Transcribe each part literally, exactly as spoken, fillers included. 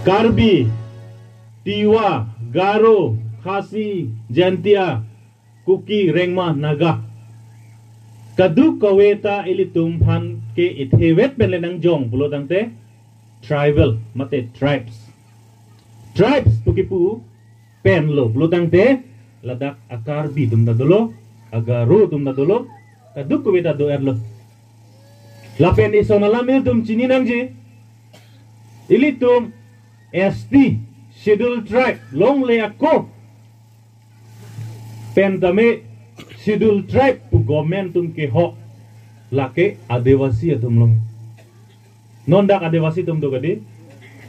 Karbi, Tiwa, Garo, Khasi, Jaintia, Kuki, Rengma, Naga. Kadokave ta ilitum aphan ke ithevet pen le nangjong pulo tangte tribal mate tribes. Tribes pu kipu pen lo pulo tangte ladak a-Karbi atum ta dolo, a-Garo atum ta dolo, kadokave ta do-etlo. Lapen ison alam ilitum chini nangji. Ilitum S T, Scheduled Tribe, longle ako pen tame Scheduled Tribe pu government atum kehok lake Adivasi atum lo. Non dak Adivasi atum do kadi?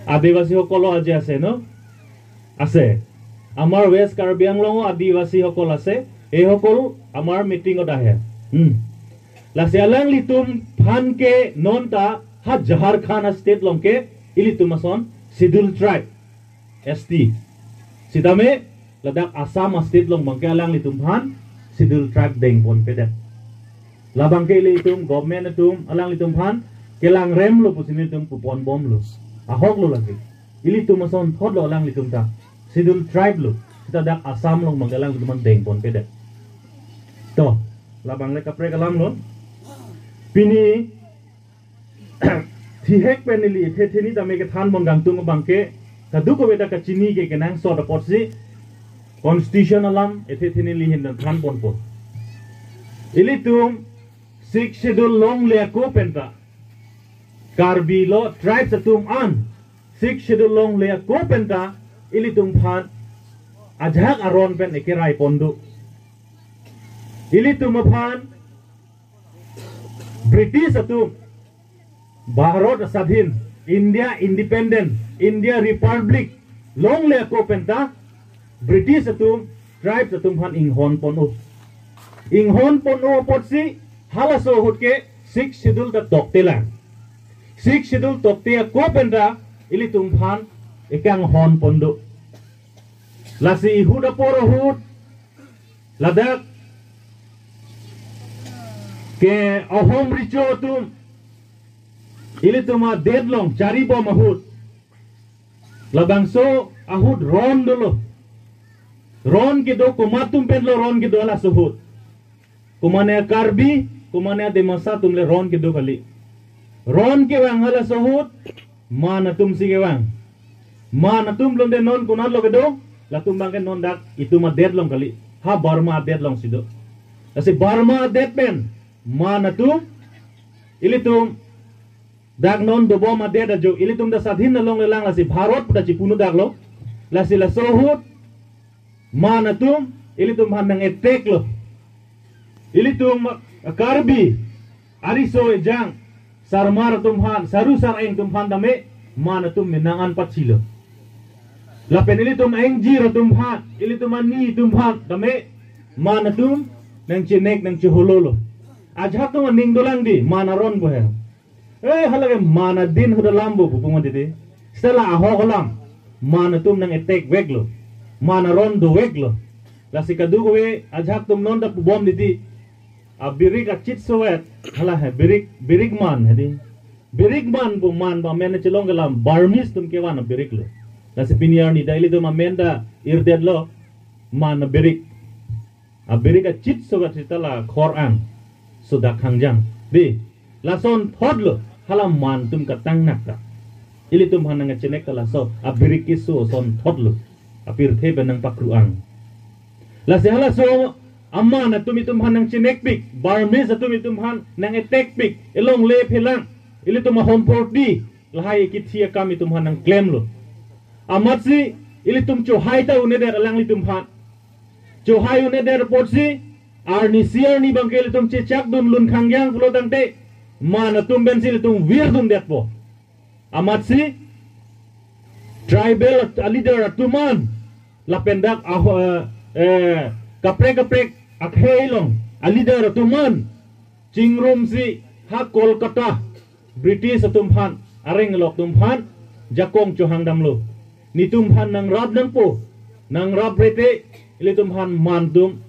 Adivasi সকল আজি আছে ন? আছে। আমাৰ West Karbi Anglong Adivasi সকল আছে। এইসকল আমাৰ মিটিঙত আহে। হুম। Lasi alanglitum aphan ke non ta ha Jharkhand state along ke ilitum ason Scheduled Tribe, S T. Sitame ladak Assam state along abang ke alanglitum aphan Scheduled Tribe dengponpedet. Labang ke ilitum government atum alanglitum aphan kelangrem lo pusi nelitum puponbomlo. Ahok lo lake. Ilitum asonthot lo alanglitum ta. Scheduled Tribe lo. Sita dak Assam along abang ke alanglitum aphan dengponpedet. To, labang le kaprek alam lo. Pini thihek pen neli ithe theni tame kethanpon kangtung abang ke kadokave ta kachini ke kenangsot apotsi constitution alam ithe theni neli hin thanponpo. Ilitum Sixth Schedule longle ako pen ta, Karbi lo tribes atum an Sixth Schedule longle ako pen ta ilitum aphan ajahak aron pen ekeraipon do. Ilitum aphan British atum Bharat Sadhin, India Independent, India Republic longle ako pen ta British atum tribes atum aphan inghonpon-o. Inghonpon-o apotsi halaso ahut ke Sixth Schedule ta toktelang. Sixth Schedule tokte ako pen ta ilitum aphan ekanghonpon do. Lasi ihut apor ahut ladak ke Ahom Recho atum ilitum adet along charibom ahut, labangso ahut ron dolo. Ron kedo komat atum pen lo ron kedo halaso ahut? Komane Karbi, komane Dimasa atum le ron kedo kali. Ron kevang halaso ahut Man atum si kevang. Man atum lom de non konat lo kedo, latum abang ke non dak itum adet along kali. Ha Burma adet along si do. Lasi Burma adet pen Man atum, ilitum dak non dobom adet ajo, ilitum ta sadhin along lelang, lasi Bharat pu ta chipunu dak lo. Lasi laso ahut Man atum ilitum aphan nang-attack lo. Ilitum Karbi ariso ejang, Sarmar atum aphan, Saru Sareng atum aphan tame Man atum menang an pachilo. Lapen ilitum Engjir atum aphan, ilitum Ani atum aphan tame Man atum nangchenek nangcheholo lo. Ajahak atum aning dolang di, Man aron bo he. Eh, halake Man adin ahut alam bo pu puma titi. Seta la ahok alam. Man atum nang-attack vek lo. Man aron dovek lo. Lasi kadokave ajahak atum non ta pubom titi. Abirik achit sowet. Hala he, birik, birik Man he di. Birik Man pu Man pu amen chelong kelam Burmese atum kevan abirik lo. Lasi pini arni ta ilitum amen ta irdet lo Man abirik. Abirik achit sowet seta la khor-ang, sodak hangjang. Di, lasonthot lo, hala Man atum katangnak ta. Ilitum aphan nangchenek ta laso abirik keso asonthot lo. Apirthe pen nangpakru-ang. Lasi halaso aMan atum itum aphan nangchenekpik, Burmese atum itum aphan nang-attackpik, elongle phelang, ilitum ahom porti, lahai kithi akam itum aphan nangklemlo. Amatsi ilitum chohai ta un-edet alanglitum aphan. Chohai un-edet apotsi, arnisi arni abangke ilitum chechakdun lun khangjang pulo tangte, Man atum pensi ilitum virdundetpo. Amatsi tribal at-, a-leader atum an, lapen dak aho, eh, eh, kaprek kaprek akhei along a-leader atum an chingrumsi ha Kolkata British atum aphan, areng lok atum aphan jakong chohang damlo. Netum aphan nangrap nangpo, nangrap rete, ilitum aphan Man atum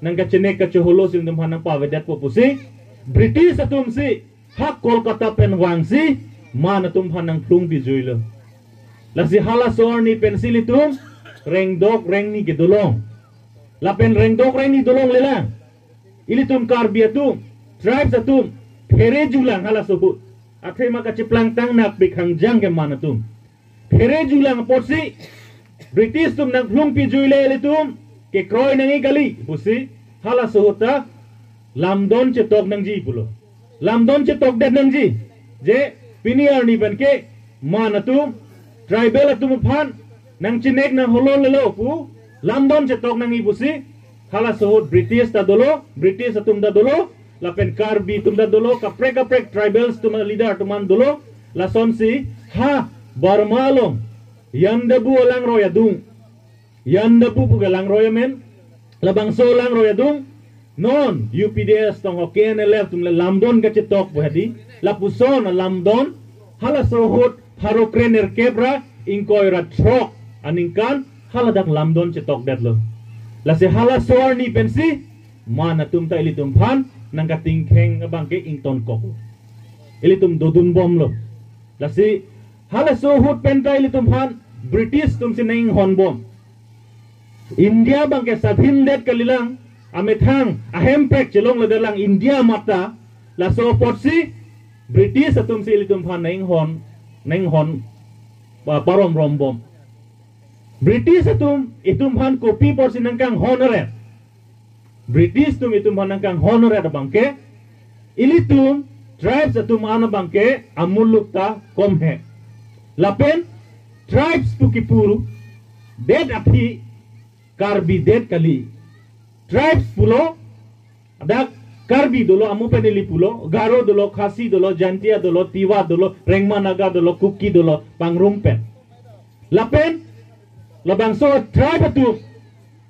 nangkachenek kacheholo si ilitum aphan nangpavedetpo pusi, British atumsi ha Kolkata pen vangsi Man atum aphan nangphlung pijuilo. Lasi halaso arni pensi ilitum rengdok rengni kedolong. Lapen rengdok rengni dolongle lang. Ilitum Karbi atum, tribes atum, phere julang halaso ahut. Athema kachiplang tang nak pikhang jang ke man atum. Phere julang apotsi, British atum nangphlung pijuile ilitum, kekroi nangji kali, pusi, halaso ahut ta, lamdon chetok nangji pulo. Lamdon chetokdet nangji. Je, pini arni pen ke, man atum, tribal atum aphan, nangchinek nangholonlelo pu, lamdon chetok nangji pusi, halaso ahut British ta dolo, British atum ta dolo, lapen Karbi atum ta dolo, kaprek kaprek tribals atum leader atum an dolo, lasonsi, ha, Burma along, Yandabu alangroi adung, Yandabu pu ke langroi amen, labangso langroi adung, non U P D S tong ho K N L F atum le lamdon kachetok pu hedi, lapuson lamdon, halaso ahut pharo krenerkep ra ingkoi ra throk aningkan, haladak lamdon chetokdetlo. Lasi halaso arni pensi, man atum ta ilitum aphan, nangkatingkheng abang ke ingtonkok. Ilitum dodunbomlo. Lasi, halaso ahut pen ta ilitum aphan, British atumsi nanghonbom. India abang ke sadhindet kalilang, amethang, ahemprek chelongledet lang India mata, laso apotsi, British atumsi ilitum aphan nanghon, nanghon, pa-, paromrombom. British atum, itum aphan kopi apotsi nangkanghon aret. British atum itum aphan nangkanghon aret abang ke, ilitum, tribes atum an abang ke, amuluk ta kom he. Lapen, tribes pu kipu, det aphi, Karbi det kali. Tribes pulo, dak Karbi dolo, amu pen ili pulo, Garo dolo, Khasi dolo, Jaintia dolo, Tiwa dolo, Rengma Naga dolo, Kuki dolo, pangrum pen. Lapen, labangso tribe atum,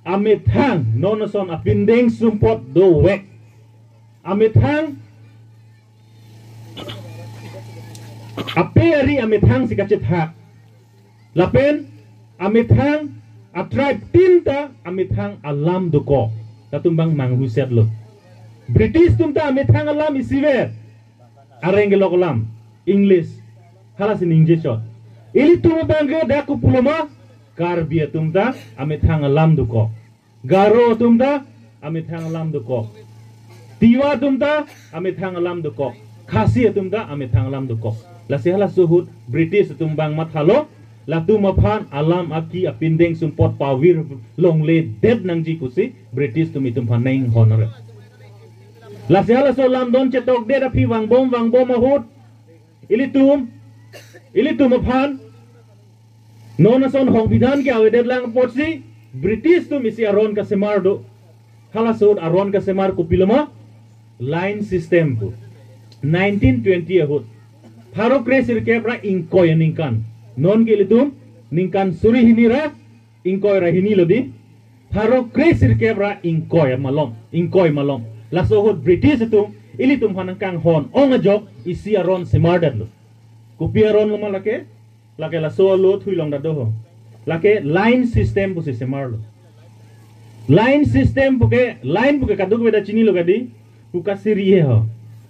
amethang, non ason apindeng sumpot dovek. Amethang, ape ari amethangsi kachethak. Lapen, amethang, a tribe tin ta, amethang alam dokok. Latum abang manghusetlo. British atum ta amethang alam isivet. Areng kelok alam. English. Halasi ningje chot. Ilitum abang ke dak kopulo ma, Karbi atum ta, amethang alam dokok. Garo atum ta, amethang alam dokok. Tiwa atum ta, amethang alam dokok. Khasi atum ta, amethang alam dokok. Lasi halaso ahut, British atum abang mathalo, latum aphan alam aki apindeng sumpot pavir longledet nangji pusi, British atum itum aphan nanghon aret. Lasi halaso lamdon chetokdet aphi vangbom vangbom ahut, ilitum, ilitum aphan, non ason songbidhan ke avedet lang apotsi, British atum isi aron kasemar do. Halaso ahut aron kasemar kopilo ma, line system pu. Nineteen twenty ahut. Pharo kre sirkep ra ingkoi aningkan. Non ke ilitum, ningkan suri hini ra, ingkoi ra hinilo di. Pharo kre sirkep ra ingkoi malom, ingkoi malom. Laso ahut British atum, ilitum aphan nangkanghon ong ajok, isi aron semardetlo. Kopi aronlo ma lake, lake laso alo thui longdado ho. Lake line system pusi semarlo. Line system puke, line puke kadokave ta chinilo kadi, pu kasiri he ho.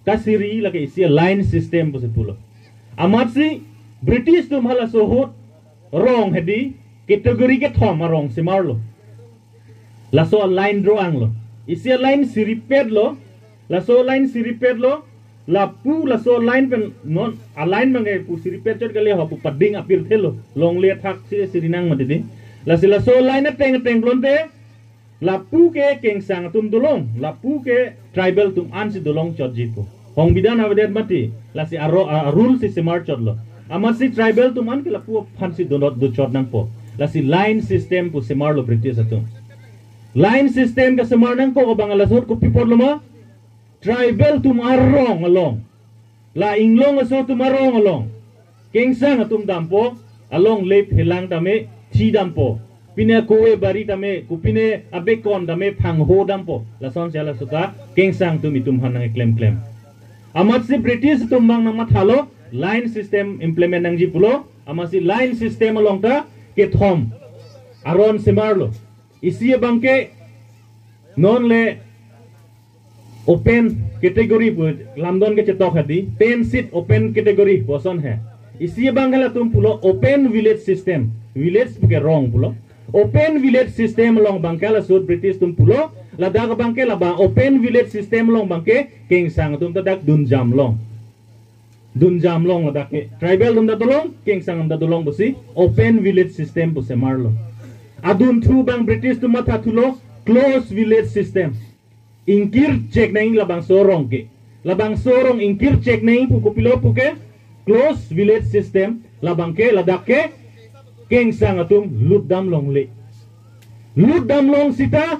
Kasiri lake isi line system pusi pulo. Amatsi British atum halaso ahut rong hedi category kethom arong semarlo. Laso a line ro-anglo. Isi a line siripetlo. Laso line siripetlo. Lapu laso line pen non a line abang ke pu siripet chot kali ho pu pading apirthelo. Longle thaksi sirinang mati di. Lasi laso line ateng ateng pulote, lapu ke Kengsang atum dolong, lapu ke tribal atum ansi dolong chotji pu. Songbidhan avedet mati, lasi aro, a, a rule si semar chotlo. Amatsi tribal atum an ke lapu aphansi donot dochot nangpo. Lasi line system pu semarlo British atum. Line system kesemar nangkok abang laso ahut kopi apotlo ma, tribal atum arong along, la Inglong aso atum arong along, Kengsang atum dampo, along lep helang tame thi dampo. Pine kowe bari tame, kopine abekon tame phangho dampo. Lasonsi halaso ta Kengsang atum itum aphan nangklemklem. Amatsi British atum abang nangmathalo, line system implement nangji pulo, amatsi line system along ta kethom aron semarlo. Isi abang ke non le open category pu lamdon kechetok hedi, ten seat open category pu ason he. Isi abang ke latum pulo open village system. Village ke rong pulo. Open village system along abang ke laso ahut British atum pulo. Ladak abang ke labang open village system along abang ke kengsang atum ta dak dunjam long. Dunjam long ladak ke. Tribal atum ta dolong, kengsang atum ta dolong pusi open village system pu semarlo. Adunthu abang British atum mathathulo close village system. Ingkir chek nang labangso arong ke. Labangso arong ingkir chek nang pu kopilo pu ke close village system. Labang ke ladak ke kengsang atum lutdam longle. Lutdam long sita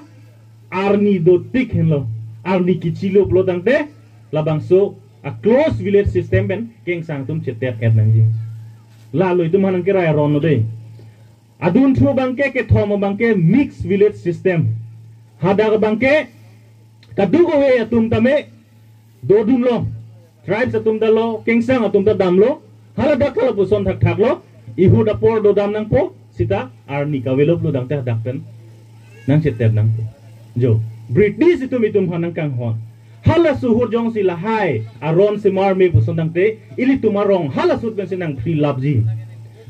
arni dotik henlo. Arni kichilo pulo tangte labangso a close village system pen kengsang atum chetet et nangji. Lalo itum aphan nangkerai aron lo dei. Adunthu abang ke kethom abang ke mixed village system. Hadak abang ke kadokave atum tame dodun long. Tribes atum ta lo, kengsang atum ta damlo. Haladak ke lapuson thakthak lo. Ihut apor dodam nangpo, sita arni kavelo pulo tangte hadak pen nangchetet nangpo. Jo, British itum itum aphan nangkanghon. Halaso ahut jongsi lahai aron semar me puson tangte, ilitum arong halaso ahut pensi nangphri lapji.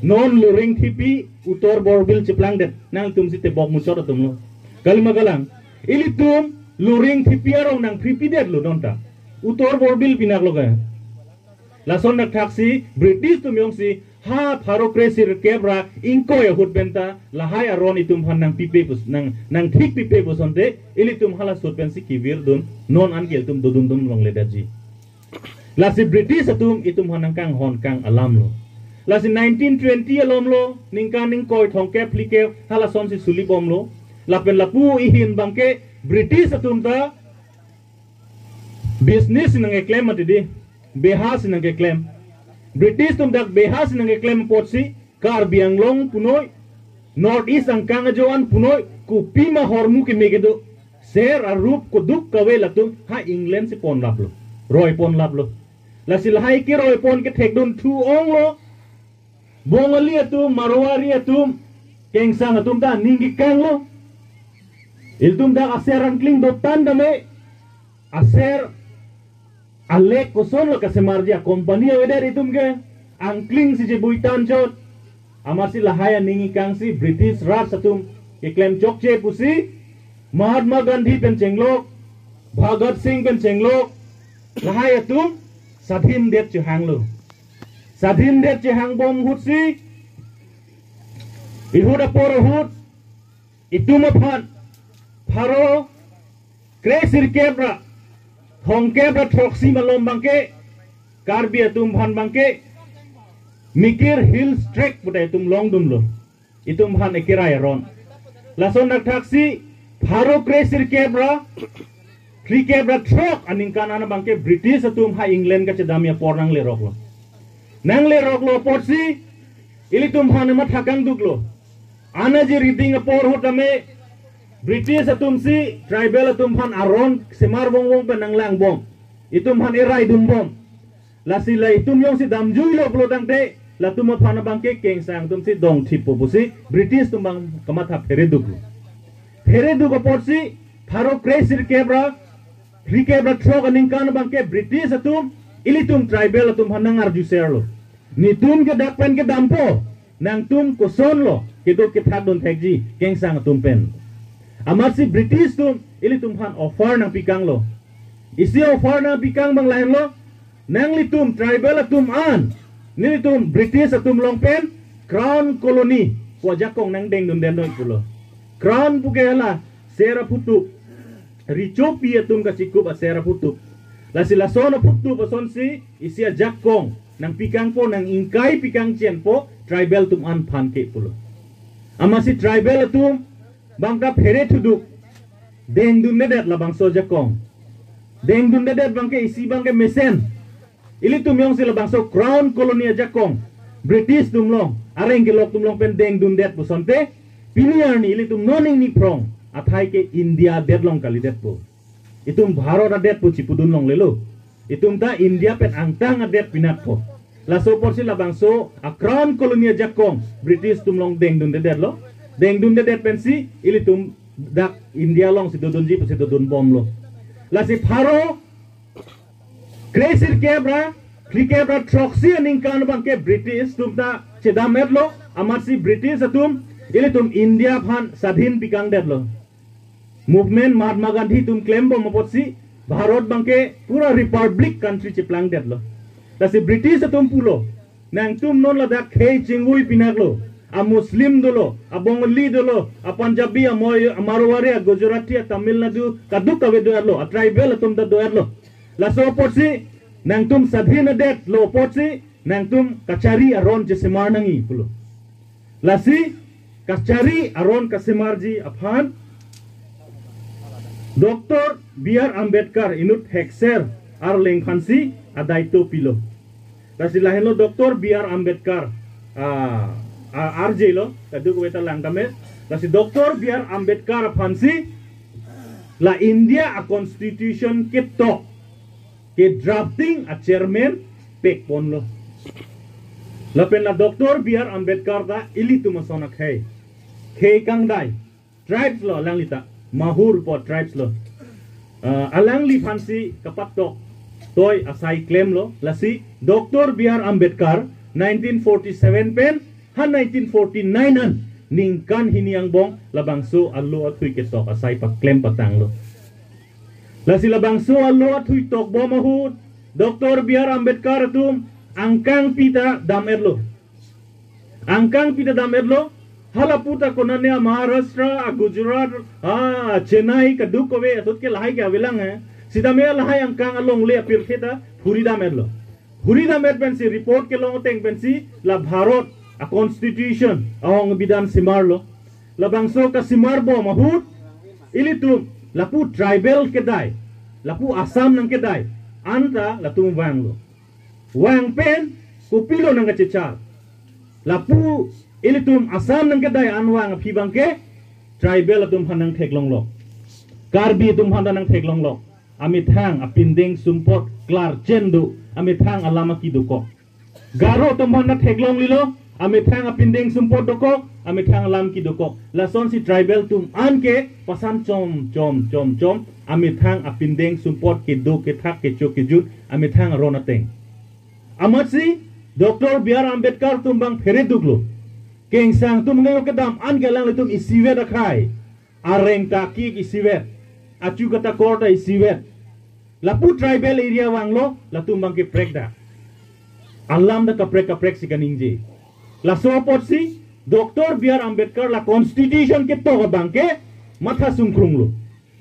Non Luring Thepi, Uttor Borbil cheplangdet, nangtum si tebok muchot atum lo. Kalima kalang, ilitum Luring Thepi arong nangphri pidet lo non ta. Uttor Borbil pinak lo ke. Lason thakthaksi British atum jongsi ha pharo kre sirkep ra ingkoi ahut pen ta lahai aron itum aphan nangpipe pus, nang, nangthik pipe puson te, ilitum halaso ahut pensi kevirdun, non an ke ilitum dodundun longledetji. Lasi British atum itum aphan nangkanghon kang alam lo. Lasi nineteen twenty alom lo, ningkan ingkoi thomkep phlikep, halasonsi sulibom lo. Lapen lapu ahin abang ke British atum ta business nangkeklem mati dei, beha si nangkeklem. British atum dak beha si nangkeklem apotsi Karbi Anglong punoi, North East angkang ajo an punoi, kopima ahormu keme kedo, ser arup koduk kave latum ha England si ponlaplo, roiponlaplo. Lasi lahai keroi pon kethekdunthu onglo, Bongali atum, Marwari atum, kengsang atum ta aning kekanglo. Ilitum dak aser angkling dotan tame, aser alek kosonlo kasemarji, a company avedet itum ke, angkling si chebuitan chot. Amatsi lahai aning kekangsi British Raj atum keklem chokche pusi Mahatma Gandhi pen chenglok, Bhagat Singh pen chenglok, lahai atum swadhin det chehanglo. Swadhin det chehangbom ahutsi, ihut apor ahut, itum aphan pharo kre sirkep ra thomkep ra throksi malom abang ke, Karbi atum aphan abang ke Mikir Hills Tract pu ta itum longdunlo. Itum aphan ekerai aron. Lason thakthaksi pharo kre sirkep ra phlikep ra throk aningkan an abang ke British atum ha England kachedamji apor nangleroklo. Nangleroklo apotsi ilitum aphan matha kangduklo. Anaji riding apor ahut tame British atum si tribal atum aphan aron semar vongvong pen nanglangbom. Itum aphan eraidunbom. Lasi la itum jongsi damjuilo pulo tangte, latum aphan abang ke kengsang atum si dongthippo pusi British atum abang kamatha phereduklo. Phereduk apotsi pharo kre sirkep ra phlikep ra throk aningkan abang ke British atum ilitum tribal atum aphan nangarjuserlo. Netum ke dak pen kedampo, nangtum kosonlo kedo kethakdun thekji kengsang atum pen. Amatsi British atum ilitum aphan offer nangpikanglo. Isi offer nangpikang abang lahenlo, nanglitum tribal atum an, nelitum British atum along pen Crown Colony pu ajakong nangdengdundetnoi pulo. Crown pu ke hala ser aphutup, richopi atum kachikup aser aphutup. Lasi lason aphutup asonsi isi ajakong nangpikangpo, nang-ingkai pikang chenpo tribal atum an aphan ke pulo. Amatsi tribal atum abang ta pherethuduk, dengdundedet labangso ajakong. Dengdundedet abang ke isi abang ke mesen. Ilitum jongsi labangso Crown Colony ajakong British atum along, areng kelok atum along pen dengdundet puson te, pini arni ilitum non ingni phrong athai ke India adet along kalidetpo. Itum Bharat adet pu chipudun longlelo. Itum ta India pen angtang adet pinakpo. Laso apotsi labangso a Crown Colony ajakong British atum along dengdundedetlo. Dengdundedet pensi ilitum dak India alongsi dodunji pusi dodunbomlo. Lasi pharo kre sirkep ra Thrikep ra throksi aningkan abangke British atum ta chedam-etlo, amatsi British atum ilitum India aphan sadhin pikangdetlo. Movement Mahatma Gandhi atum klembom apotsi Bharat abangke pura republic country cheplangdetlo. Lasi British atum pulo, nangtum non ladak khei chingvui pinaklo. A Muslim dolo, a Bengali dolo, a Punjabi, a Moy-, a Marwari, a Gujarati, a Tamil Nadu, kadokave do-etlo, a tribal atum ta do-etlo. Laso apotsi nangtum sadhin adet lo apotsi nangtum kachari aron chesemar nangji pulo. Lasi kachari aron kasemarji aphan Doctor B R Ambedkar inut thekser arleng aphansi adaito pilo. Lasi lahenlo Doctor B R Ambedkar, ah, ah, R J lo, kadokave ta lang tame. Lasi Doctor B R Ambedkar aphansi la India a constitution ketok, ke drafting a chairman pekponlo. Lapen la Doctor B R Ambedkar ta ilitum ason akhei, khei kangdai, tribes lo alangli ta, Mahur pu tribes lo. Ah, alangli aphansi kapatok toi asai klemlo. Lasi Doctor B R Ambedkar nineteen forty-seven pen ha nineteen forty-nine an ningkan hini angbong labangso alo athui ketok asai paklem patanglo. Lasi labangso alo athui tokbom ahut Doctor B R Ambedkar atum angkangpi ta dam-etlo. Angkangpi ta dam-etlo. Hala pu ta konane a Maharashtra, a Gujarat, a Chennai, kadokave asot ke lahai ke avelang he. Sitame lahai angkang alongle apirthe ta phuri dam-etlo. Phuri dam-et pensi report kelong ateng pensi la Bharat a constitution ahong bidhan semarlo. Labangso kasemarbom ahut ilitum lapu tribal kedai, lapu Assam nangkedai anta latum vanglo. Vang pen kopilo nangkachechar? Lapu ilitum Assam nangkedai an vang aphi abangke tribal atum aphan nangtheklonglo, Karbi atum aphan ta nangtheklonglo. Amethang apindeng sumpot klarchen do, amethang alam aki dokok. Garo atum aphan ta theklonglelo, amethang apindeng sumpot dokok, amethang alam ki dokok. Lasonsi tribal atum anke pasan chom chom chom chom amethang apindeng sumpot kedo kethak kecho kejut amethang aron ateng. Amatsi Doctor B R Ambedkar atum abang phere duklo. Kengsang atum neo kedam anke alanglitum isivet akhai. Areng ta ki isivet, achu katakor ta isivet. Lapu tribal area vanglo, latum abangke prekdak. Alam ta kaprek kaprek si kaningje. Laso apotsi Doctor B R Ambedkar la constitution ketok abangke matha sungkrunglo.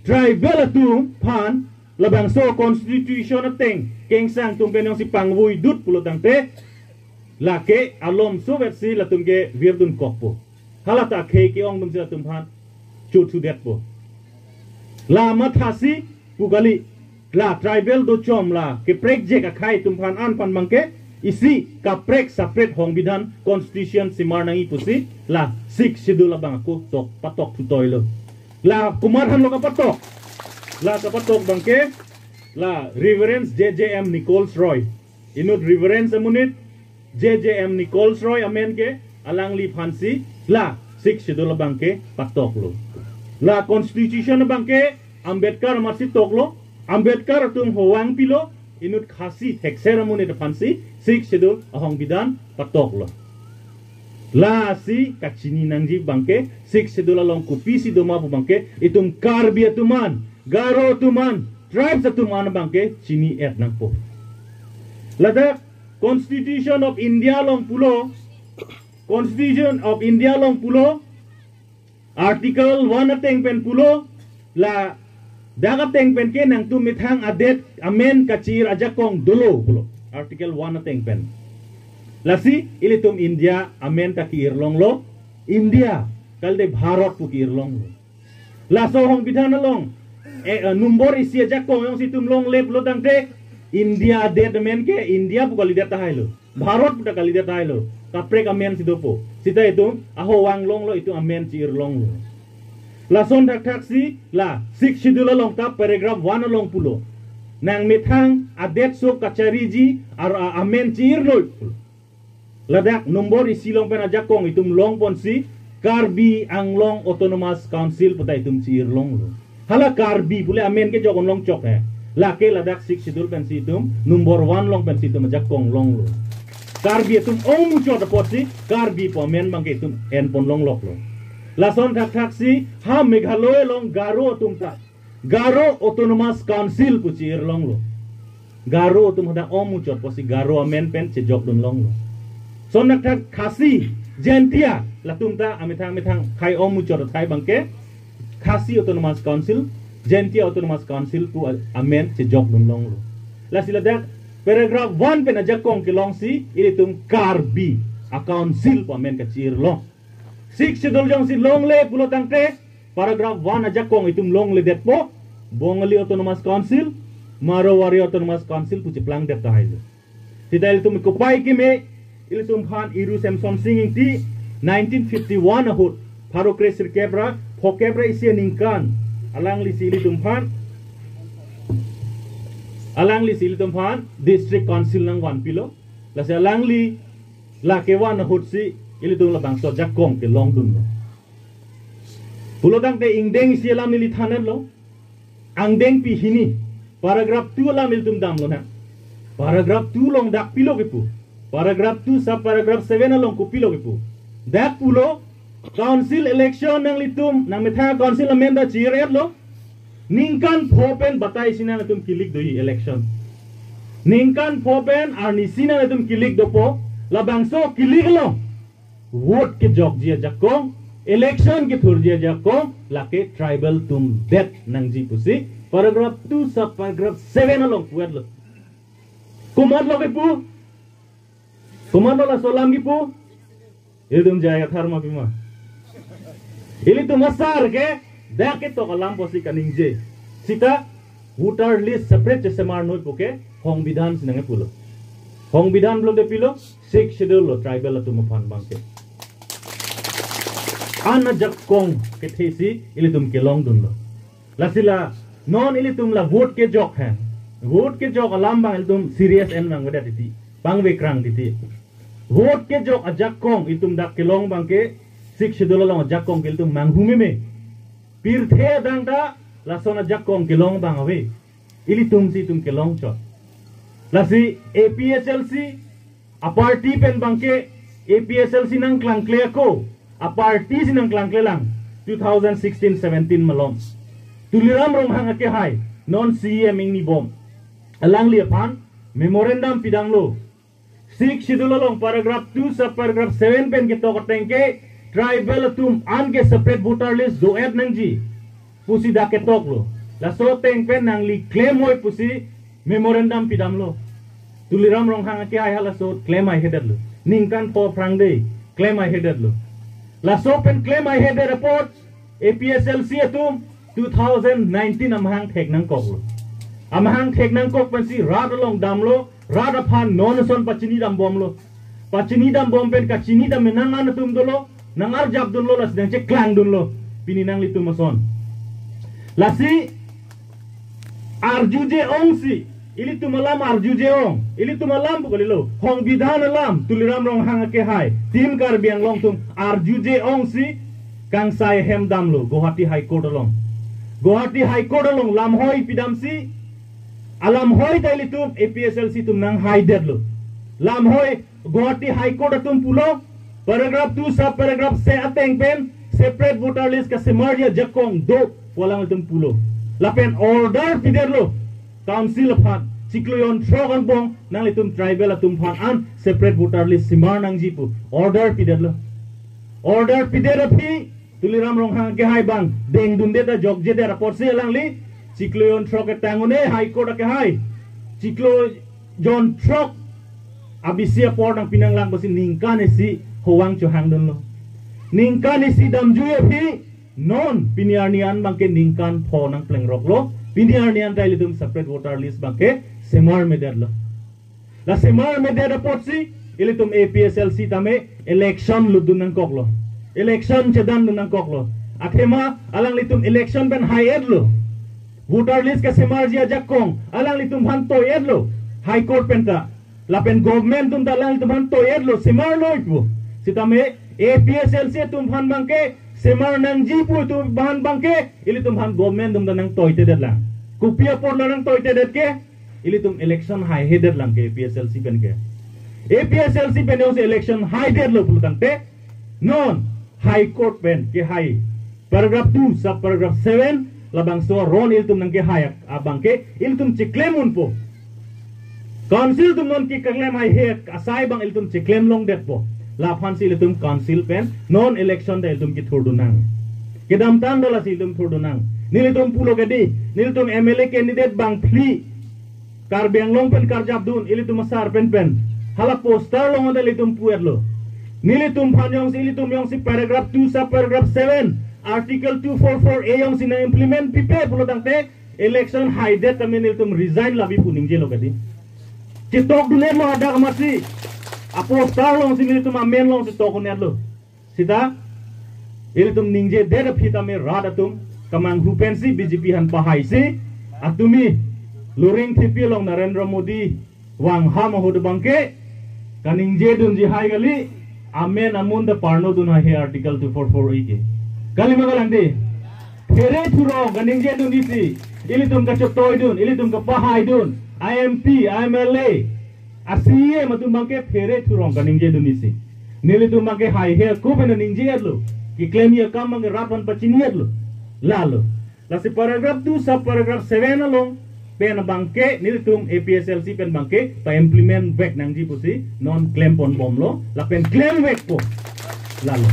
Tribal atum aphan labangso constitution ateng kengsang atum pen jongsi pangvoi dut pulo tangte, lake alomso vetsi latum ke virdunkokpo. Hala ta khei ke-ong atumsi latum aphan chothu detpo. La mathasi pu kali, la tribal dochom la keprekjek akhai atum aphan an aphan abangke isi kaprek separate hongbidhan constitution semar nangji pusi la Sixth Schedule abang ako tok patok thutoilo. La komat aphanlo kapatok? La kapatok abangke la Reverend J J M Nichols Roy. Inut Reverend amonit J J M Nichols Roy amen ke, alangli aphansi la Sixth Schedule abangke patoklo. La constitution abangke Ambedkar amatsi toklo, Ambedkar atum hovang pilo, inut Khasi thekser amonit aphansi Sixth Schedule ahongbidhan patoklo. Lasi kachini nangji abangke Sixth Schedule along kopisi doma pu abangke itum Karbi atum an, Garo atum an, tribes atum an abangke chini-et nangpo. Ladak Constitution of India along pulo, Constitution of India along pulo, Article one ateng pen pulo, ladak ateng pen ke nangtum methang adet amen kachi-ir ajakong dolo pulo. Article one ateng pen. Lasi ilitum India amen ta ki-irlonglo, India, kalite Bharat pu ki-irlonglo. Laso hongbidhan along, eh, eh, nombor isi ajakong jongsi itum longle pulo tangte, India adet amen ke India pu kalidet tahailo, Bharat pu ta kalidet tahailo, kaprek amen si dopo. Sita itum ahovang longlo, itum amen chi-irlonglo. Lason thakthaksi la Sixth Schedule along ta paragraph one along pulo, nang methang adet sok kachariji ar, a, amen chi-irlo pulo. Ladak nombor isi along pen ajakong itum longponsi Karbi Anglong Autonomous Council pu ta itum chi-irlonglo. Hala Karbi pule amen ke jokon longchok he. Lake ladak Sixth Schedule pensi itum number one along pensi itum ajakong longlo. Karbi atum ong muchot apotsi Karbi pu amen abangke itum enpon longloklo. Lason thakthaksi ha Meghalaya along Garo atum ta Garo Autonomous Council pu chi-ir longlo. Garo atum hadak ong muchot apotsi Garo amen pen chejokdun longlo. Lason thakthak Khasi, Jaintia, latum ta amethang methang akhai ong muchot athai abangke Khasi Autonomous Council, Jaintia Autonomous Council pu a-, amen chejokdun longlo. Lasi ladak paragraph one pen ajakong kelongsi ilitum Karbi a-council pu amen kachi-ir long. Sixth Schedule jongsi longle pulo tangte paragraph one ajakong itum longledetpo, Bongali Autonomous Council, Marwari Autonomous Council pu cheplangdet tahailo. Sita ilitum kopai keme, ilitum aphan Iru Semson Sing Ingti nineteen fifty-one ahut pharo kre sirkep ra phokep ra isi aningkan alanglisi ilitum aphan, alanglisi ilitum aphan District Council nangvanpilo. Lasi alangli la kevan ahutsi ilitum labangso ajakong kelongdunlo. Pulo tangte ingdeng isi alam neli thanetlo. Angdengpi hini, paragraph two alam ilitum damlonang. Paragraph two along dak pilo kipu. Paragraph two sub paragraph seven along kopilo kipu. Dak pulo, council election nanglitum, nangmethang council amen ta chi-ir-etlo. Ningkan pho pen batai isi nanglitum kilik doji election. Ningkan pho pen arnisi nanglitum kilik dopo, labangso kilik along vote kejokji ajakong, election kethurji ajakong, lake tribal atum det nangji pusi paragraph two sub paragraph seven along pu-etlo. Komatlo kipu? Komatlo laso alam kipu? Ilitum J I Kathar ma pima? Ilitum asar ke dak ketok alam pusi kaningje. Sita voter list separate chesemar noi puke hongbidhan si nangkepulo. Hongbidhan pulote pilo, Sixth Schedule lo tribal atum aphan abangke. An ajakong kethe si ilitum kelongdunlo. Lasi la non ilitum la vote kejok he. Vote kejok alam abang ilitum serious en nangvedet titi, pangvekrang titi. Vote kejok ajakong ilitum dak kelong abangke, Sixth Schedule along ajakong ke ilitum manghu meme. Pirthe adang ta lason ajakong kelong abang ave. Ilitum si itum kelong chot. Lasi A P H L C a-party pen abangke A P H L C nangklangkle ako, a-party si nangklangklelang two thousand sixteen seventeen malom. Tuliram Ronghang akehai, non C E M ingnibom, alangli aphan memorandum pidamlo. Sixth Schedule along paragraph two sub paragraph seven pen ketok ateng ke tribal atum an ke separate voter list do-et nangji pusi dak ketoklo. Laso ateng pen nangli klem noi pusi memorandum pidamlo. Tuliram Ronghang akehai halaso klem haihedetlo. Ningkan pho aphrang de klem haihedetlo. Laso pen klem haihedet apot A P H L C atum two thousand nineteen amahang thek nangkoklo. Amahang thek nangkok pensi rat along damlo, rat aphan non ason pachinidambomlo. Pachinidambom pen kachinidam menang an atum dolo, nangarjapdunlo, lasi nangcheklangdunlo pini nanglitum ason. Lasi arjuje ongsi, ilitum alam arjuje ong, ilitum alam pu kalilo, hongbidhan alam, Tuliram Ronghang akehai, Team Karbi Anglong atum arjuje ongsi kangsai ahem damlo Guwahati High Court along. Guwahati High Court along lamhoi pidamsi, alamhoi ta ilitum A P H L C atum nanghaidetlo. Lamhoi Guwahati High Court atum pulo, paragraph two sub paragraph se ateng pen separate voter list kasemarji ajakong do pu alanglitum pulo. Lapen order pidetlo council aphan, chiklo jonthrok angbong nanglitum tribal atum aphan an separate voter list semar nangji pu order pidetlo. Order pidet aphi Tuliram Ronghang akehai abang dengdundet ajokjedet apotsi alangli chiklo jonthrok ketang un-e High Court akehai. Chiklo jonthrok abisi apor nangpinanglang pusi ningkan isi hovang chohangdunlo. Ningkan isi damjui aphi non pini arni an abangke ningkan pho nangplengroklo. Pini arni an ta ilitum separate voter list abangke semarmedetlo. La semarmedet apotsi ilitum A P H L C tame election lutdun nangkoklo. Election chedandun nangkoklo. Athema alanglitum election pen hai-etlo. Voter list kasemarji ajakong alanglitum aphan toi-etlo High Court pen ta. Lapen government atum ta alanglitum aphan toi-etlo, semar noi pu. Sitame A P H L C atum aphan abangke semar nangji pu atum aphan abangke ilitum aphan government atum ta nangtoitedetlang. Kopi apot la nangtoitedet ke, ilitum election haihedet lang ke A P H L C pen ke. A P H L C pen jongsi election haidetlo pulo tangte, non High Court pen kehai paragraph two, sub paragraph seven, labangso aron ilitum nangkehai abang ke ilitum chiklem unpo. Council atum non keklem haihe asai abang ilitum chiklem longdetpo. Laphansi ilitum council pen non election ta ilitum kethurdun nang. Kedamtang ta lasi ilitum thurdun nang. Nelitum pulo ke dei, nelitum M L A candidate bang phli Karbi Anglong pen karjapdun, ilitum asar pen pen. Hala poster along ta ilitum pu-etlo. Nelitum aphan jongsi, ilitum jongsi paragraph two, sub paragraph seven, Article two four four A jongsi nang implement pipe pulo tangte, election haidet tame nelitum resign labi pu ningjelo ke dei. Chetokdun-etlo hadak amatsi. Aposter alongsi nelitum amen alongsi tokdun-etlo. Sita, ilitum ningjedet aphi tame rat atum kemanghu pensi B J P aphan pahaisi, atumi Luring Thepi along Narendra Modi vangham ahut abang ke kaningjedunji hai kali, amen amun ta parnodun haihe Article two four four A ke. Kali ma kalang dei? Phere thurong kaningjedun isi, ilitum kachetoidun, ilitum kapahaidun, I M P, I M L A, a C E M atum abang ke phere thurong kaningjedun isi. Nelitum abang ke haihe ako pen ningje-etlo. Keklemji akam abang ke rat aphan pachini-etlo. Lalo. Lasi paragraph two, sub paragraph seven along pen abang ke nelitum A P H L C pen abang ke pa-implement vek nangji pusi non klempon bomlo, lapen klemvekpo. Lalo.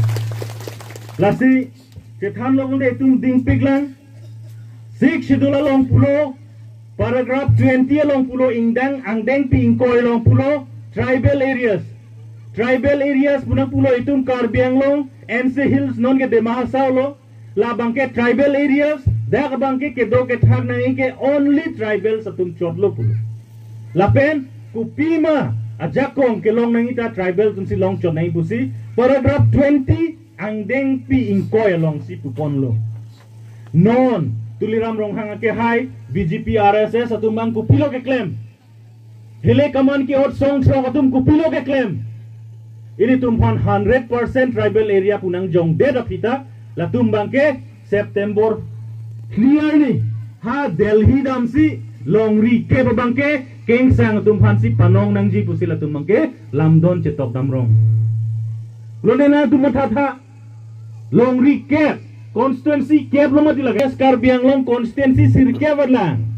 Lasi chethan lo kung de itum dingpik lang. Sixth Schedule along pulo, paragraph twenty along pulo, ingdeng angdengpi ingkoi along pulo, tribal areas. Tribal areas pu nangpulo itum Karbi Anglong, N C Hills, non ke Dima Hasao lo, labang ke tribal areas, dak abang ke kedo kethak nangji ke only tribals atum chotlo pulo. Lapen kopima ajakong kelong nangji ta tribal atumsi longchot nangji pusi paragraph twenty angdengpi ingkoi alongsi puponlo. Non Tuliram Ronghang akehai B J P R S S atum abang kopilo keklem? Hile kaman ke-ot songthrok atum kopilo keklem? Ilitum aphan hundred percent tribal area pu nangjongdet aphi ta, latum abang ke September clearly ha Delhi damsi longri kep abang ke Kengsang atum aphansi panong nangji pusi latum abang ke lamdon chetok damrong. Lone nangtum mathatha, longri kep, constituency kep lo mati lake, Karbi Anglong constituency sirkep lang.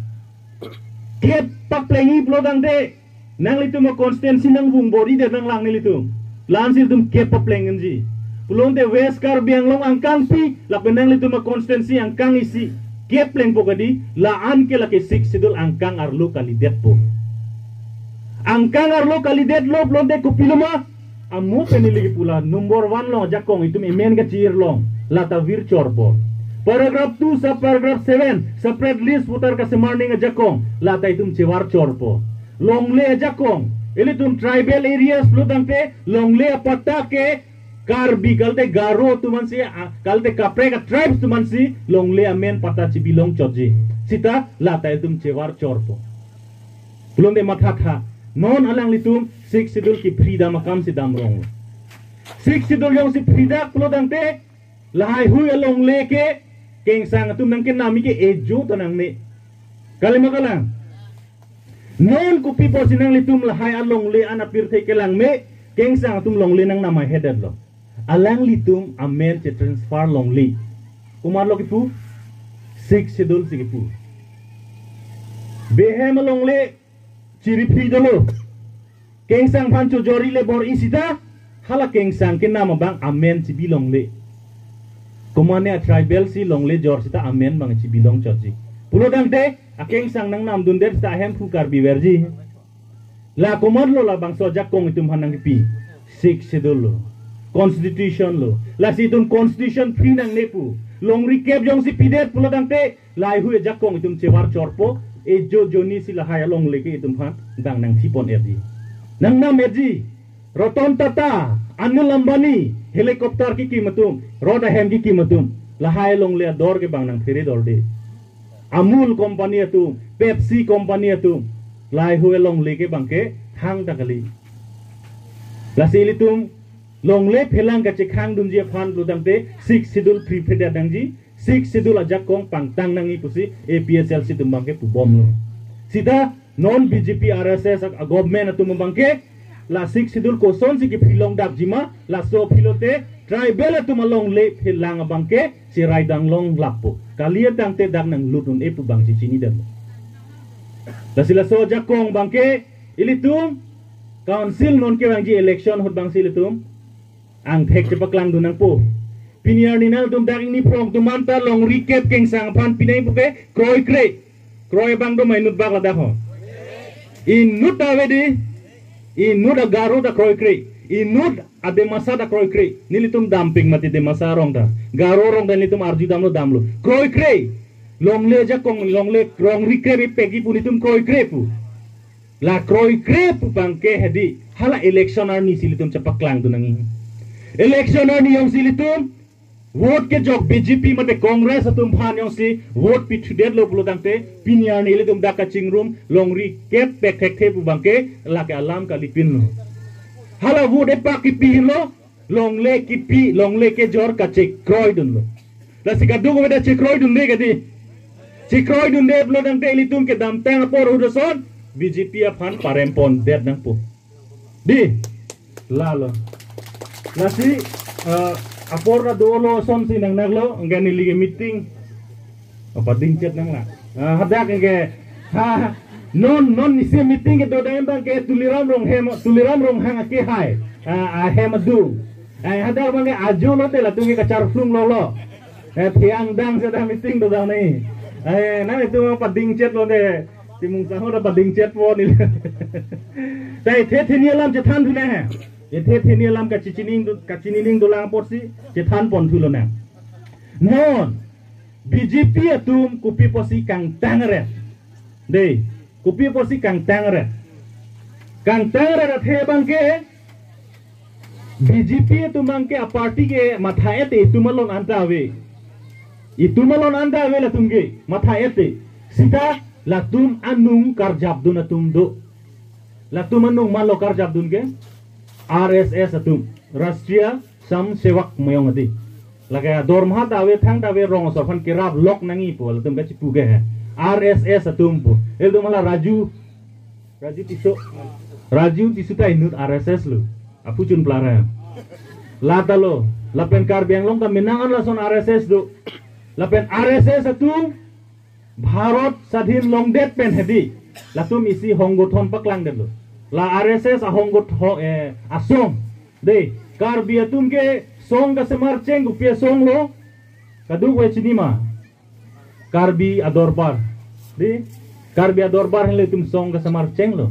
Kep paplengji pulo tangte, nanglitum a-constituency nangvung bor-idet nanglang nelitum. La-ansi ilitum kep papleng nangji. Pulote West Karbi Anglong angkangpi, lapen nanglitum a-constituency angkang isi. Kep plengpo ke dei, la-an ke lake Sixth Schedule angkang arlo kalidetpo. Angkang arlo kalidetlo pulote kopilo ma? Amo pen ili kipu la number one along ajakong itum amen kachir along, lata virchorpo. Paragraph two, sub paragraph seven, separate list voter kasemar ning ajakong, lata itum chevarchorpo. Longle ajakong, ilitum tribal areas pulo tangte longle apatta ke Karbi kalite Garo atum aphansi, a, kalite kaprek a-tribes atum aphansi longle amen patta chibi longchotji. Sita lata itum chevarchorpo. Pulote mathatha, non alanglitum Sixth Schedule kiphri dam akamsi damrong. Sixth Schedule jongsi phridak pulo tangte, lahaihui alongle ke Kengsang atum nangkenamji ke ejo ta nangne. Kali ma kalang? Non kopi apotsi nanglitum lahai alongle an apirthe kelang me, Kengsang atum longle nangnam haihedetlo. Alanglitum amen chetransfer longle. Komatlo kipu? Sixth Schedule si kipu. Behem alongle chiriphri dolo. Kengsang aphan chojorji le bor-i sita, hala Kengsang kenam abang amen chibi longle. Komatne a-tribal si longle jor sita amen abang chibi longchotji. Pulo tangte, a-Kengsang nangnamdundet sita ahemphu Karbi verji. La komatlo labangso ajakong itum aphan nangkipi? Sixth Schedule lo. Constitution lo. Lasi itum constitution phri nangne pu. Longri kep jongsi pidet pulo tangte, lahaihui ajakong itum chevarchorpo, ejo joni si lahai alongle ke itum aphan dang nangthipon-etji. Nangnam-etji. Ratan Tata, Anil Ambani, helicopter kikim atum, rot ahem kikim atum, lahai alongle ador ke bang nangphere dorde. Amul company atum, Pepsi company atum, lahaihui alongle ke bang ke thangta kali. Lasi ilitum longle phelang kachekhangdunji aphan pulo tangte Sixth Schedule phriphredet nangji, Sixth Schedule ajakong pangtang nangji pusi A P H L C atum abangke pubomlo. Sita non B J P R S S a-, a-government atum abangke la Sixth Schedule kosonsi kephi longdakjima, laso aphi lote tribal atum alongle phelang abangke cherai dang longlappo. Kali tangte dak nanglut un-e pu abang chechinidam. Lasi laso ajakong abangke ilitum council non kevangji election ahut abangsi ilitum angthek chepaklangdun nangpo. Pini arni nangtum dak ingni phrong atum anta longri kep kengsang aphan pinai puke kroikre. Kroi abang do ma inut bak ladak ho? Inut ave dei. Inut a-Garo ta kroikre. Inut a-Dimasa ta kroikre. Nelitum dampik mati Dimasa arong ta. Garo arong ta nelitum arjudamlo damlo. Kroikre. Longle ajakong, longle, longri kep ipekji pu nelitum kroikre pu. La kroikre pu abangke hedi, hala election arnisi ilitum chepaklangdun nangji. Election arni jongsi ilitum vote kejok B J P mate Congress atum aphan jongsi vote pithudetlo pulo tangte, pini arni ilitum dak kachingrum longri kep pek thekthe pu abangke lake alam kalipinlo. Hala vote epak kipi henlo, longle kipi, longle kejor kachekroidunlo. Lasi kadokave ta chekroidunde kedi. Chekroidunde pulo tangte ilitum kedamtang apor ahut ason B J P aphan parempondet nangpo. Dei, lalo. Lasi, eh, apor ta dolo asonsi nangnaklo, anke neli ke meeting. Apa dingchet nanglang. Ah, hadak anke, ha, non, non isi meeting kedo dam abangke Tuliram Ronghang, Tuliram Ronghang akehai. Ah, ahem adung. Eh, hadak abangke ajo lote latum ke kacharplung lolo. Eh, thiang dang seta meeting do dam nangji. Eh, nangtum padingchetlo dei. Timung sahur padingchetpo neli. Tai the theni alam chethan thunang he. Te the theni alam kachechinidun, kachechinidun dolang apotsi chethanpon thulonang. Non B J P atum kopi apotsi kangtang ret? Dei, kopi apotsi kangtang ret? Kangtang ret athe abangke B J P atum abangke a-party ke matha-et te itum along anta ave. Itum along anta ave latum ke matha-et te. Sita latum anung karjapdun atum do. Latum anung malo karjapdun ke? R S S atum, Rashtriya Swayamsevak Manch ati. Lake dorma ta ave, thang ta ave, rong asor aphan kerap lok nangji pu latum kachipu ke he. R S S atum pu. Ilitum hala Raju, Raju Tisso. Raju Tisso ta inut R S S lo. Aphu chun plara. Lata lo. Lapen Karbi Anglong ta menang an lason R S S do. Lapen R S S atum Bharat swadhin longdet pen hedi latum isi honggothon paklangdetlo. La R S S ahonggothon, eh, asong. Dei, Karbi atum ke song kasemar cheng, kopi asong lo? Kadokave chini ma? Karbi Adorbar. Dei, Karbi Adorbar henlo itum song kasemar chenglo.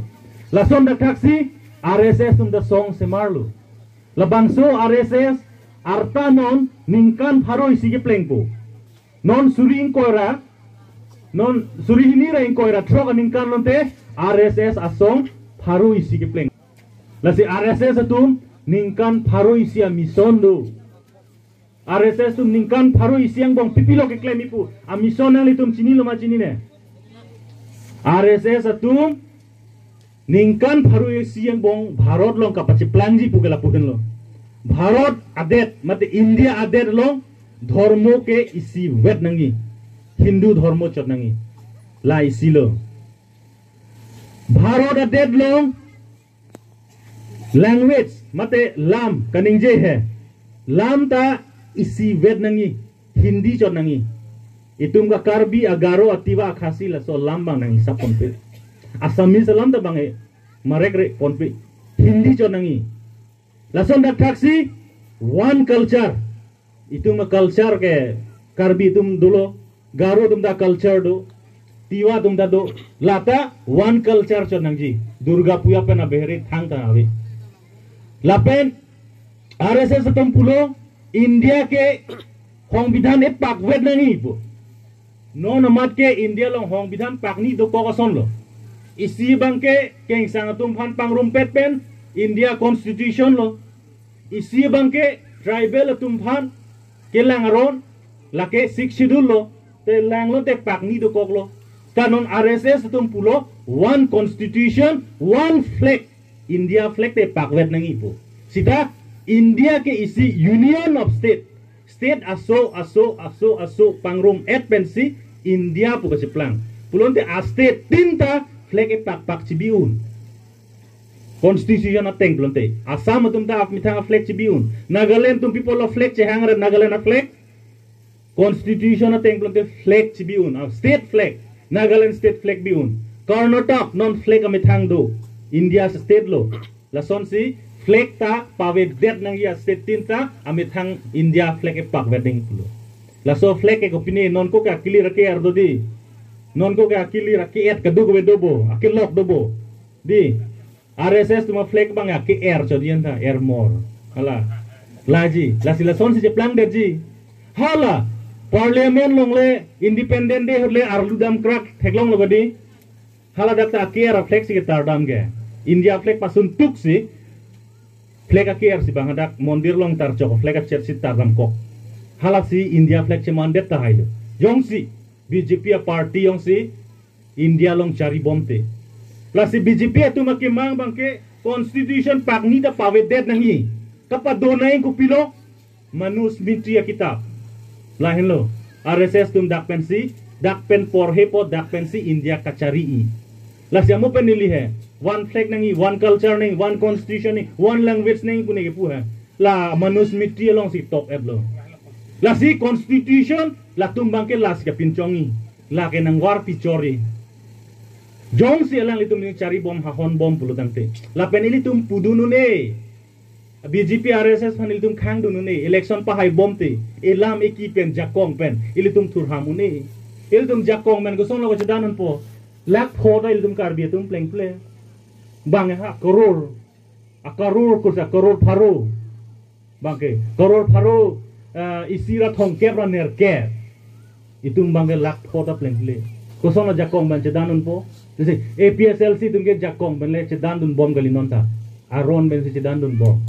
Lason dak thaksi R S S atum ta song semarlo. Labangso R S S arta non ningkan pharo isi keplengpo. Non suri ingkoi ra, non suri hini ra ingkoi ra throk aningkan lote R S S asong pharo isi kepleng. Lasi R S S atum ningkan pharo isi a-mission do. R S S atum ningkan pharo isi angbong pipilo keklemji pu a-mission nanglitum chinilo ma chinine? R S S atum ningkan pharo isi angbong Bharat along kapacheplangji pu ke lapu henlo. Bharat adet mate India adet along dhormo ke isivet nangji. Hindu dhormo chot nangji. La isi lo. Bharat adet along language mate lam kaningje he. Lam ta isivet nangji. Hindi chot nangji. Itum ke Karbi, a-Garo, a-Tiwa, a-Khasi laso alam abang nanghisap ponpe. Assamese alam ta bang e marekre ponpe. Hindi chot nangji. Lason dak thaksi one culture. Itum a-culture ke Karbi atum dolo, Garo atum ta culture do, Tiwa atum ta do. Lata one culture chot nangji. Durga Puja pen abeheri thang ta ave. Lapen R S S atum pulo India ke hongbidhan epakvet nangji pu. Non amat ke India along hongbidhan pakni dokok ason lo. Isi abangke kengsang atum aphan pangrumpet pen India Constitution lo. Isi abangke tribal atum aphan kelang aron lake Sixth Schedule lo. Te langlo te pakni dokok lo. Kanon R S S atum pulo one constitution, one flag. India flag te pakvet nangji pu. Sita India ke isi union of state. State aso, aso, aso, aso pangrum et pensi India pu kacheplang. Pulote a-state tin ta flag epak pak chibi un. Constitution ateng pulote. Assam atum ta amethang a-flag chibi un. Nagaland atum pi apotlo flag chehang ra Nagaland a-flag. Constitution ateng pulote flag chibi un. A-state flag. Nagaland state flag bi un. Karnataka non flag amethang do. India state lo. Lasonsi flag ta pavedet nangji a-state tin ta amethang India flag epakvet nangji pulo. Laso flag ke kopine non ko ke akilir ake-er do di. Non ko ke akilir ake-et kaduk ve do bo, akelok do bo. Di. R S S atum a-flag abang ake-er chot yen ta, er mor. Hala. Laji, lasi lasonsi cheplangdetji. Hala. Parliament along le Independent Day ahut le arlu damkrak theklonglo kadi. Hala dak ta ake-er a-flag si ketardam ke. India flag pasun tuksi flag ake-er si bang hadak mondir along tarchok flag achet si tardam kok. Halasi India flag chemandet tahai lo. Jongsi B J P a-party jongsi India along charibomte. Lasi B J P atum akemang abangke constitution pakni ta pavedet nangji. Kapadonai kopilo Manusmriti akitap. Lahenlo. R S S atum dak pensi, dak pen porhe po dak pensi India kachari-i. Lasi amo pen neli he. One flag nangji, one culture nangji, one constitution nangji, one language nangji pu ne kepu he. La Manusmriti alongsi toketlo. Lasi constitution latum abangke lasi kapinchongji. Lake nangvarpi chori. Jongsi alanglitum charibom hahonbom pulo tangte. Lapen ilitum pudun un-e. B J P R S S aphan ilitum khangdun un-e, election pahaibomte, elam eki pen jakong pen ilitum thurham un-e. Ilitum jakong pen kosonlo kachethan unpo. Lakh pho ta ilitum Karbi atum plengple. Bang ha karor. A karor kursa karor pharo. Bangke karor pharo, eh, isi ra thomkep ra nerkep. Itum abangke lakh pho ta plengple. Kosonlo jakong pen chedan unpo. Jese A P H L C atum ke jakong pen le chedandunbom kali non ta. Aron pensi chedandunbom.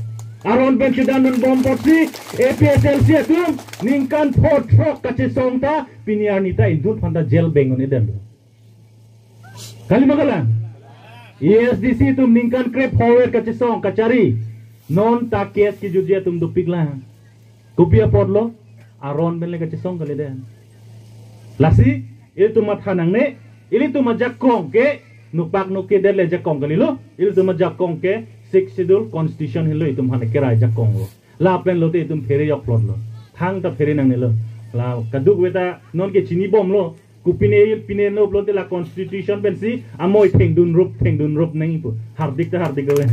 Aron pen chedandunbom apotsi A P H L C atum ningkan pho throk kachesong ta pini arni ta indut aphan ta jail beng un-edetlo. Kali ma kalang? A S D C atum ningkan krep pho-et kachesong kachari. Non ta case kejutji atum dopiklang. Kopi apotlo, aron pen le kachesong kalidet. Lasi, ilitum matha nangne, ilitum ajakong ke, nokpak noke det le jakong kalilo, ilitum ajakong ke, Sixth Schedule Constitution henlo itum aphan kerai jakong lo. Lapen lote itum phere jokplotlo. Thangta phere nangnelo. La kadokave ta non ke chinibomlo. Kopine pine no pulote la constitution pensi amoi thengdunrup thengdunrup nangji pu. Hardik ta hardik kave.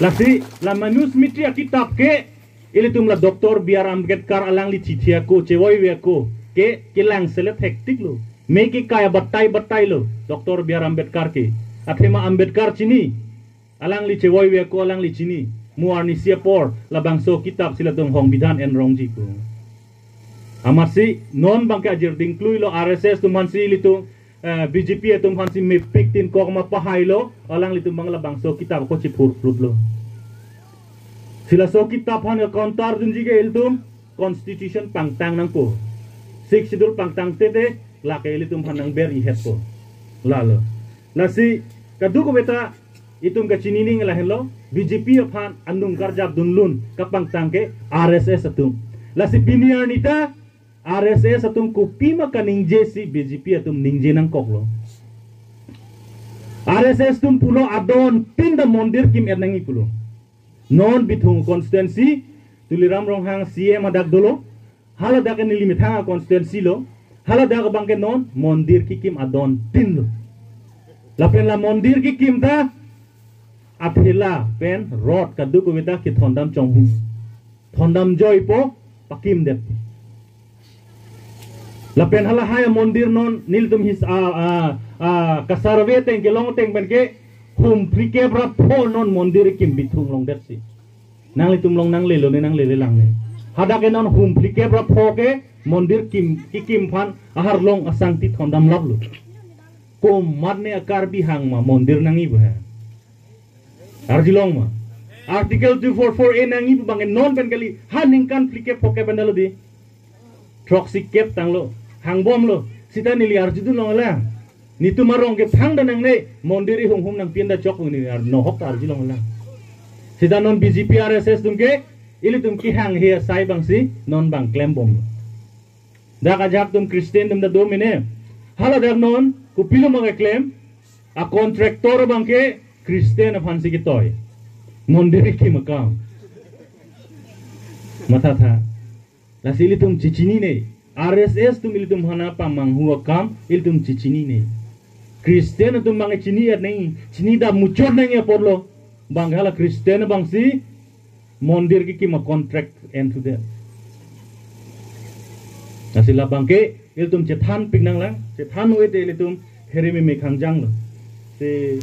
Lasi la Manusmriti akitap ke ilitum la Doctor B R Ambedkar alangli chithi ako chevoive ako ke kelang selet hektik lo. Me ke kaya batai batai lo Doctor B R Ambedkar ke. Athema Ambedkar chini. Alangli chevoive ako alangli chini. Mo arnisi apor labangso kitap si latum hongbidhan enrongji ko. Amatsi non abangke ajir dingklui lo R S S atum aphansi ilitum, eh, B J P atum aphansi mepik tin kok ma pahai lo, alanglitum abang labangso kitap ako chiphurphlut lo. Si laso kitap aphan counter dunji ke ilitum constitution pangtang nangpo. Sixth Schedule pangtang tete lake ilitum aphan nangber-i hetpo. Lalo. Lasi kadokave ta itum kachini nangji lahenlo, B J P aphan anung karjap dunlun kapangtang ke R S S atum. Lasi pini arni ta R S S atum kopima kaningje si B J P atum ningje nangkoklo. R S S atum pulo adon tin ta mondir kim-et nangji pulo. Non Bithung constituency, Tuliram Ronghang C M hadak dolo, haladak neli methang a-constituency lo, haladak abangke non mondir kekim adon tin lo. Lapen la mondir kekim ta aphela pen rod kadokave ta kethondam chonghu. Thondam joipo pakimdet. Lapen halahai amondir non nelitum his a, a, a, kasarve ateng kelong ateng pen ke humphlikep ra pho non mondir kim Bithung along detsi. Nanglitum along nanglelo ne nanglele lang ne. Hadak ke non humphlikep ra pho ke mondir kim kekim aphan aharlong asangti thondam laplo. Komatne a-Karbi hang ma mondir nangji pu he. Arjulong ma. Article two four four A nangji pu abangke non pen kali ha ningkan phlikep phokep pen dalo di. Throksikep tanglo. Hangbomlo. Sita neli arjudunlong alang. Netum arong ke thangta nangne mondir ihum hum nangpinda chok neli ar nohok ta arjulong alang. Sita non B J P R S S atum ke Ilitum kehang he asai abangsi non abang klembom. Dak ajahak atum Christian atum ta do mene. Hala dak non kopilo ma keklem? A contractor abangke Christian aphansi ketoi. Mondir kekim akam. Mathatha. Lasi ilitum chechinine. R S S atum ilitum aphan pamanghu akam ilitum chechinine. Christian atum abang chini er nangji, chini dam muchot nangji apotlo. Abang hala Christian abangsi mondir kekim a contract en thudet. Lasi labangke ilitum chethanpik nanglang, chethan-o-et te ilitum here meme khangjanglo. Si